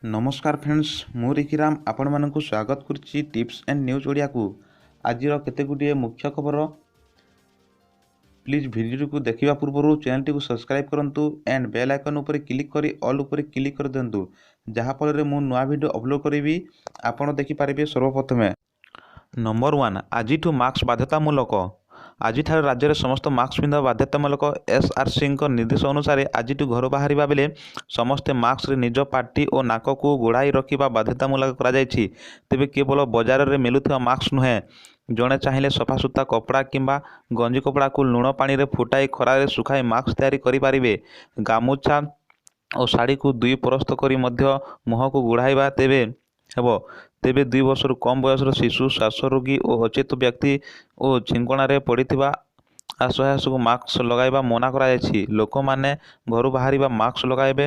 ନମସ୍କାର ଫ୍ରେଣ୍ଡସ୍, ମୁଁ ରିକିରାମ ଆପଣମାନଙ୍କୁ ସ୍ୱାଗତ କରୁଛି ଟିପ୍ସ ଆଣ୍ଡ ନ୍ୟୁଜ୍ ଓଡ଼ିଆକୁ। ଆଜିର କେତେ ଗୁଡ଼ିଏ ମୁଖ୍ୟ ଖବର। ପ୍ଲିଜ୍ ଭିଡ଼ିଓଟିକୁ ଦେଖିବା ପୂର୍ବରୁ ଚ୍ୟାନେଲଟିକୁ ସବସ୍କ୍ରାଇବ୍ କରନ୍ତୁ ଆଣ୍ଡ ବେଲ୍ ଆଇକନ୍ ଉପରେ କ୍ଲିକ୍ କରି ଅଲ୍ ଉପରେ କ୍ଲିକ୍ କରିଦିଅନ୍ତୁ, ଯାହାଫଳରେ ମୁଁ ନୂଆ ଭିଡ଼ିଓ ଅପଲୋଡ଼ କରିବି ଆପଣ ଦେଖିପାରିବେ ସର୍ବପ୍ରଥମେ। ନମ୍ବର 1, ଆଜିଠୁ ମାସ୍କ ବାଧ୍ୟତାମୂଳକ। ଆଜିଠାରୁ ରାଜ୍ୟରେ ସମସ୍ତ ମାସ୍କ ପିନ୍ଧିବା ବାଧ୍ୟତାମୂଳକ। ଏସ୍ଆର୍ସିଙ୍କ ନିର୍ଦ୍ଦେଶ ଅନୁସାରେ ଆଜିଠୁ ଘରୁ ବାହାରିବା ବେଳେ ସମସ୍ତେ ମାସ୍କରେ ନିଜ ପାଟି ଓ ନାକକୁ ଘୋଡ଼ାଇ ରଖିବା ବାଧ୍ୟତାମୂଳକ କରାଯାଇଛି। ତେବେ କେବଳ ବଜାରରେ ମିଳୁଥିବା ମାସ୍କ ନୁହେଁ, ଜଣେ ଚାହିଁଲେ ସଫାସୁତା କପଡ଼ା କିମ୍ବା ଗଞ୍ଜି କପଡ଼ାକୁ ଲୁଣ ପାଣିରେ ଫୁଟାଇ ଖରାରେ ଶୁଖାଇ ମାସ୍କ ତିଆରି କରିପାରିବେ। ଗାମୁଛା ଓ ଶାଢ଼ୀକୁ ଦୁଇ ପରସ୍ତ କରି ମଧ୍ୟ ମୁହଁକୁ ଘୋଡ଼ାଇବା ତେବେ ହେବ। ତେବେ 2 ବର୍ଷରୁ କମ୍ ବୟସର ଶିଶୁ, ଶ୍ୱାସ ରୋଗୀ ଓ ଅଚେତ ବ୍ୟକ୍ତି ଓ ଛିଙ୍କଣାରେ ପଡ଼ିଥିବା ଅସହାୟକୁ ମାସ୍କ ଲଗାଇବା ମନା କରାଯାଇଛି। ଲୋକମାନେ ଘରୁ ବାହାରିବା ମାସ୍କ ଲଗାଇବେ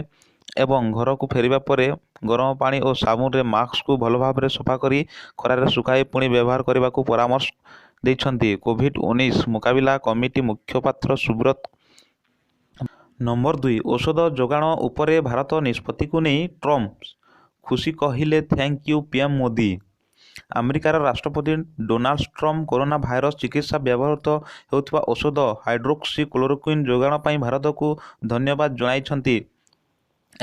ଏବଂ ଘରକୁ ଫେରିବା ପରେ ଗରମ ପାଣି ଓ ସାବୁନରେ ମାସ୍କକୁ ଭଲ ଭାବରେ ସଫା କରି ଖରାରେ ଶୁଖାଇ ପୁଣି ବ୍ୟବହାର କରିବାକୁ ପରାମର୍ଶ ଦେଇଛନ୍ତି କୋଭିଡ୍-19 ମୁକାବିଲା କମିଟି ମୁଖପାତ୍ର ସୁବ୍ରତ। ନମ୍ବର 2, ଔଷଧ ଯୋଗାଣ ଉପରେ ଭାରତ ନିଷ୍ପତ୍ତିକୁ ନେଇ ଟ୍ରମ୍ପ ଖୁସି, କହିଲେ thank you PM Modi. ଆମେରିକାର ରାଷ୍ଟ୍ରପତି ଡୋନାଲ୍ଡ ଟ୍ରମ୍ପ କରୋନା ଭାଇରସ ଚିକିତ୍ସା ବ୍ୟବହୃତ ହେଉଥିବା ଔଷଧ ହାଇଡ୍ରୋକ୍ସି କ୍ଲୋରୋକ୍ୱିନ୍ ଯୋଗାଣ ପାଇଁ ଭାରତକୁ ଧନ୍ୟବାଦ ଜଣାଇଛନ୍ତି।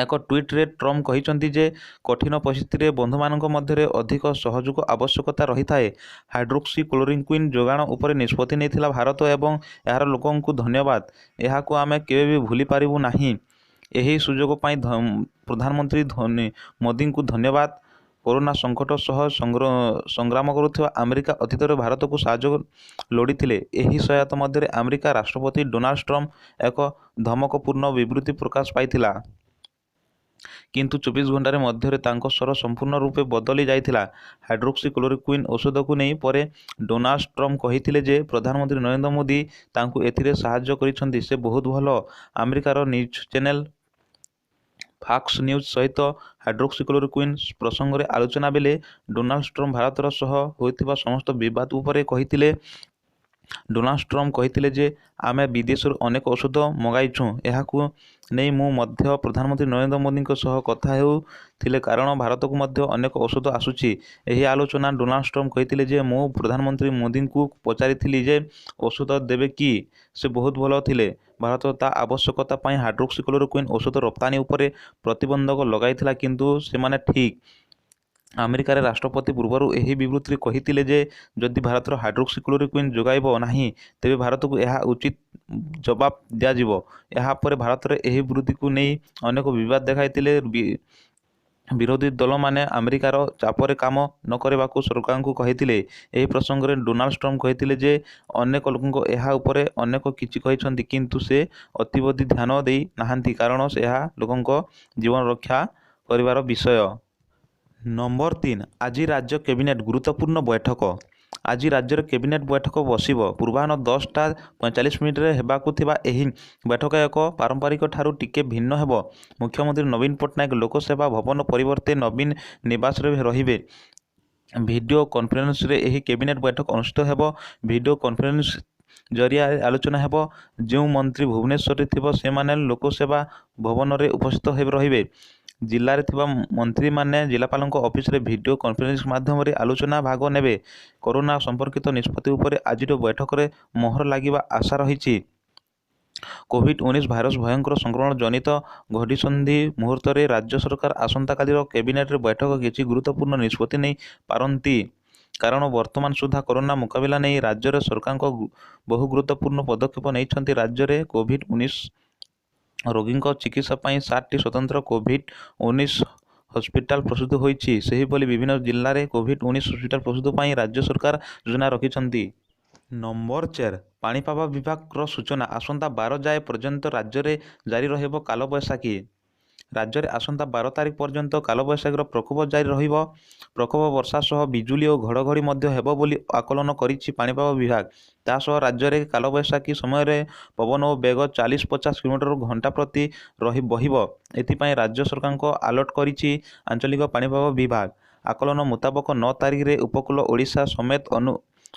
ଏକ ଟ୍ୱିଟ୍ରେ ଟ୍ରମ୍ପ କହିଛନ୍ତି ଯେ କଠିନ ପରିସ୍ଥିତିରେ ବନ୍ଧୁମାନଙ୍କ ମଧ୍ୟରେ ଅଧିକ ସହଯୋଗ ଆବଶ୍ୟକତା ରହିଥାଏ। ହାଇଡ୍ରୋକ୍ସି କ୍ଲୋରୋକ୍ୱିନ୍ ଯୋଗାଣ ଉପରେ ନିଷ୍ପତ୍ତି ନେଇଥିଲା ଭାରତ ଏବଂ ଏହାର ଲୋକଙ୍କୁ ଧନ୍ୟବାଦ। ଏହାକୁ ଆମେ କେବେ ବି ଭୁଲି ପାରିବୁ ନାହିଁ। ଏହି ସୁଯୋଗ ପାଇଁ ପ୍ରଧାନମନ୍ତ୍ରୀ ମୋଦିଙ୍କୁ ଧନ୍ୟବାଦ। କରୋନା ସଙ୍କଟ ସହ ସଂଗ୍ରାମ କରୁଥିବା ଆମେରିକା ଅତୀତରେ ଭାରତକୁ ସାହାଯ୍ୟ ଲୋଡ଼ିଥିଲେ। ଏହି ସହାୟତା ମଧ୍ୟରେ ଆମେରିକା ରାଷ୍ଟ୍ରପତି ଡୋନାଲ୍ଡ ଟ୍ରମ୍ପ ଏକ ଧମକପୂର୍ଣ୍ଣ ବିବୃତ୍ତି ପ୍ରକାଶ ପାଇଥିଲା। କିନ୍ତୁ 24 ଘଣ୍ଟାରେ ମଧ୍ୟରେ ତାଙ୍କ ସ୍ୱର ସମ୍ପୂର୍ଣ୍ଣ ରୂପେ ବଦଳି ଯାଇଥିଲା। ହାଇଡ୍ରୋକ୍ସି କ୍ଲୋରୋକ୍ୱିନ୍ ଔଷଧକୁ ନେଇ ପରେ ଡୋନାଲ୍ଡ ଟ୍ରମ୍ପ କହିଥିଲେ ଯେ ପ୍ରଧାନମନ୍ତ୍ରୀ ନରେନ୍ଦ୍ର ମୋଦି ତାଙ୍କୁ ଏଥିରେ ସାହାଯ୍ୟ କରିଛନ୍ତି, ସେ ବହୁତ ଭଲ। ଆମେରିକାର ନ୍ୟୁଜ୍ ଚ୍ୟାନେଲ ଫକ୍ସ ନ୍ୟୁଜ୍ ସହିତ ହାଇଡ୍ରୋକ୍ସିକ୍ଲୋରୋକ୍ୱିନ୍ ପ୍ରସଙ୍ଗରେ ଆଲୋଚନା ବେଳେ ଡୋନାଲ୍ଡ ଟ୍ରମ୍ପ ଭାରତର ସହ ହୋଇଥିବା ସମସ୍ତ ବିବାଦ ଉପରେ କହିଥିଲେ। ଡୋନାଲ୍ଡ ଟ୍ରମ୍ପ କହିଥିଲେ ଯେ ଆମେ ବିଦେଶରୁ ଅନେକ ଔଷଧ ମଗାଇଛୁ। ଏହାକୁ ନେଇ ମୁଁ ମଧ୍ୟ ପ୍ରଧାନମନ୍ତ୍ରୀ ନରେନ୍ଦ୍ର ମୋଦିଙ୍କ ସହ କଥା ହେଉଥିଲେ, କାରଣ ଭାରତକୁ ମଧ୍ୟ ଅନେକ ଔଷଧ ଆସୁଛି। ଏହି ଆଲୋଚନା ଡୋନାଲ୍ଡ ଟ୍ରମ୍ପ କହିଥିଲେ ଯେ ମୁଁ ପ୍ରଧାନମନ୍ତ୍ରୀ ମୋଦିଙ୍କୁ ପଚାରିଥିଲି ଯେ ଔଷଧ ଦେବେ କି? ସେ ବହୁତ ଭଲ ଥିଲେ। ଭାରତ ତା ଆବଶ୍ୟକତା ପାଇଁ ହାଇଡ୍ରୋକ୍ସିକ୍ଲୋରୋକ୍ୱିନ୍ ଔଷଧ ରପ୍ତାନୀ ଉପରେ ପ୍ରତିବନ୍ଧକ ଲଗାଇଥିଲା, କିନ୍ତୁ ସେମାନେ ଠିକ୍। ଆମେରିକାରେ ରାଷ୍ଟ୍ରପତି ପୂର୍ବରୁ ଏହି ବିବୃତ୍ତିରେ କହିଥିଲେ ଯେ ଯଦି ଭାରତର ହାଇଡ୍ରୋକ୍ସିକ୍ଲୋରୋକ୍ୱିନ୍ ଯୋଗାଇବ ନାହିଁ, ତେବେ ଭାରତକୁ ଏହା ଉଚିତ ଜବାବ ଦିଆଯିବ। ଏହାପରେ ଭାରତରେ ଏହି ବୃଦ୍ଧିକୁ ନେଇ ଅନେକ ବିବାଦ ଦେଖାଇଥିଲେ। ବିରୋଧୀ ଦଳମାନେ ଆମେରିକାର ଚାପରେ କାମ ନ କରିବାକୁ ସରକାରଙ୍କୁ କହିଥିଲେ। ଏହି ପ୍ରସଙ୍ଗରେ ଡୋନାଲ୍ଡ ଟ୍ରମ୍ପ କହିଥିଲେ ଯେ ଅନେକ ଲୋକଙ୍କ ଏହା ଉପରେ ଅନେକ କିଛି କହିଛନ୍ତି, କିନ୍ତୁ ସେ ଅତିବଧି ଧ୍ୟାନ ଦେଇ ନାହାନ୍ତି, କାରଣ ଏହା ଲୋକଙ୍କ ଜୀବନ ରକ୍ଷା କରିବାର ବିଷୟ। ନମ୍ବର 3, ଆଜି ରାଜ୍ୟ କ୍ୟାବିନେଟ୍ ଗୁରୁତ୍ୱପୂର୍ଣ୍ଣ ବୈଠକ। ଆଜି ରାଜ୍ୟର କ୍ୟାବିନେଟ୍ ବୈଠକ ବସିବ। ପୂର୍ବାହ୍ନ 10ଟା 45 ମିନିଟ୍ରେ ହେବାକୁ ଥିବା ଏହି ବୈଠକ ଏକ ପାରମ୍ପରିକ ଠାରୁ ଟିକେ ଭିନ୍ନ ହେବ। ମୁଖ୍ୟମନ୍ତ୍ରୀ ନବୀନ ପଟ୍ଟନାୟକ ଲୋକସେବା ଭବନ ପରିବର୍ତ୍ତେ ନବୀନ ନିବାସରେ ରହିବେ। ଭିଡ଼ିଓ କନଫରେନ୍ସରେ ଏହି କ୍ୟାବିନେଟ୍ ବୈଠକ ଅନୁଷ୍ଠିତ ହେବ। ଭିଡ଼ିଓ କନଫରେନ୍ସ ଜରିଆରେ ଆଲୋଚନା ହେବ। ଯେଉଁ ମନ୍ତ୍ରୀ ଭୁବନେଶ୍ୱରରେ ଥିବ, ସେମାନେ ଲୋକସେବା ଭବନରେ ଉପସ୍ଥିତ ରହିବେ। ଜିଲ୍ଲାରେ ଥିବା ମନ୍ତ୍ରୀମାନେ ଜିଲ୍ଲାପାଳଙ୍କ ଅଫିସରେ ଭିଡ଼ିଓ କନଫରେନ୍ସ ମାଧ୍ୟମରେ ଆଲୋଚନା ଭାଗ ନେବେ। କରୋନା ସମ୍ପର୍କିତ ନିଷ୍ପତ୍ତି ଉପରେ ଆଜିର ବୈଠକରେ ମୋହର ଲାଗିବା ଆଶା ରହିଛି। କୋଭିଡ୍-19 ଭାଇରସ ଭୟଙ୍କର ସଂକ୍ରମଣ ଜନିତ ଘଡ଼ିସନ୍ଧି ମୁହୂର୍ତ୍ତରେ ରାଜ୍ୟ ସରକାର ଆସନ୍ତାକାଲିର କ୍ୟାବିନେଟ୍ ବୈଠକ କିଛି ଗୁରୁତ୍ୱପୂର୍ଣ୍ଣ ନିଷ୍ପତ୍ତି ନେଇ ପାରନ୍ତି। କାରଣ ବର୍ତ୍ତମାନ ସୁଦ୍ଧା କରୋନା ମୁକାବିଲା ନେଇ ରାଜ୍ୟରେ ସରକାରଙ୍କ ବହୁ ଗୁରୁତ୍ୱପୂର୍ଣ୍ଣ ପଦକ୍ଷେପ ନେଇଛନ୍ତି। ରାଜ୍ୟରେ କୋଭିଡ୍-19 ରୋଗୀଙ୍କ ଚିକିତ୍ସା ପାଇଁ 7ଟି ସ୍ୱତନ୍ତ୍ର କୋଭିଡ୍-19 ହସ୍ପିଟାଲ ପ୍ରସ୍ତୁତ ହୋଇଛି। ସେହିଭଳି ବିଭିନ୍ନ ଜିଲ୍ଲାରେ କୋଭିଡ୍-19 ହସ୍ପିଟାଲ ପ୍ରସ୍ତୁତ ପାଇଁ ରାଜ୍ୟ ସରକାର ଯୋଜନା ରଖିଛନ୍ତି। ନମ୍ବର 4, ପାଣିପାଗ ବିଭାଗର ସୂଚନା, ଆସନ୍ତା 12 ଯାଏ ପର୍ଯ୍ୟନ୍ତ ରାଜ୍ୟରେ ଜାରି ରହିବ କାଳବୈଶାଖୀ। ରାଜ୍ୟରେ ଆସନ୍ତା 12 ତାରିଖ ପର୍ଯ୍ୟନ୍ତ କାଳବୈଶାଖୀର ପ୍ରକୋପ ଜାରି ରହିବ। ପ୍ରକୋପ ବର୍ଷା ସହ ବିଜୁଳି ଓ ଘଡ଼ଘଡ଼ି ମଧ୍ୟ ହେବ ବୋଲି ଆକଳନ କରିଛି ପାଣିପାଗ ବିଭାଗ। ତା ସହ ରାଜ୍ୟରେ କାଳବୈଶାଖୀ ସମୟରେ ପବନର ବେଗ 40-50 କିଲୋମିଟର ଘଣ୍ଟା ପ୍ରତି ରହି ବହିବ। ଏଥିପାଇଁ ରାଜ୍ୟ ସରକାରଙ୍କ ଆଲର୍ଟ କରିଛି ଆଞ୍ଚଳିକ ପାଣିପାଗ ବିଭାଗ। ଆକଳନ ମୁତାବକ 9 ତାରିଖରେ ଉପକୂଳ ଓଡ଼ିଶା ସମେତ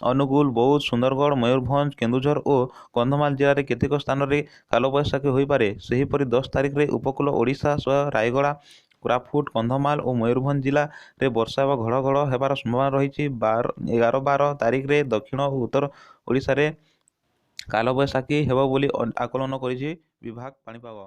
ଅନୁଗୁଳ, ବୌଦ୍ଧ, ସୁନ୍ଦରଗଡ଼, ମୟୂରଭଞ୍ଜ, କେନ୍ଦୁଝର ଓ କନ୍ଧମାଳ ଜିଲ୍ଲାରେ କେତେକ ସ୍ଥାନରେ କାଳବୈଶାଖୀ ହୋଇପାରେ। ସେହିପରି 10 ତାରିଖରେ ଉପକୂଳ ଓଡ଼ିଶା ସହ ରାୟଗଡ଼ା, କୋରାପୁଟ, କନ୍ଧମାଳ ଓ ମୟୂରଭଞ୍ଜ ଜିଲ୍ଲାରେ ବର୍ଷା ବା ଘଡ଼ଘଡ଼ ହେବାର ସମ୍ଭାବନା ରହିଛି। 12, 11, 12 ତାରିଖରେ ଦକ୍ଷିଣ ଓ ଉତ୍ତର ଓଡ଼ିଶାରେ କାଳବୈଶାଖୀ ହେବ ବୋଲି ଆକଳନ କରିଛି ବିଭାଗ ପାଣିପାଗ।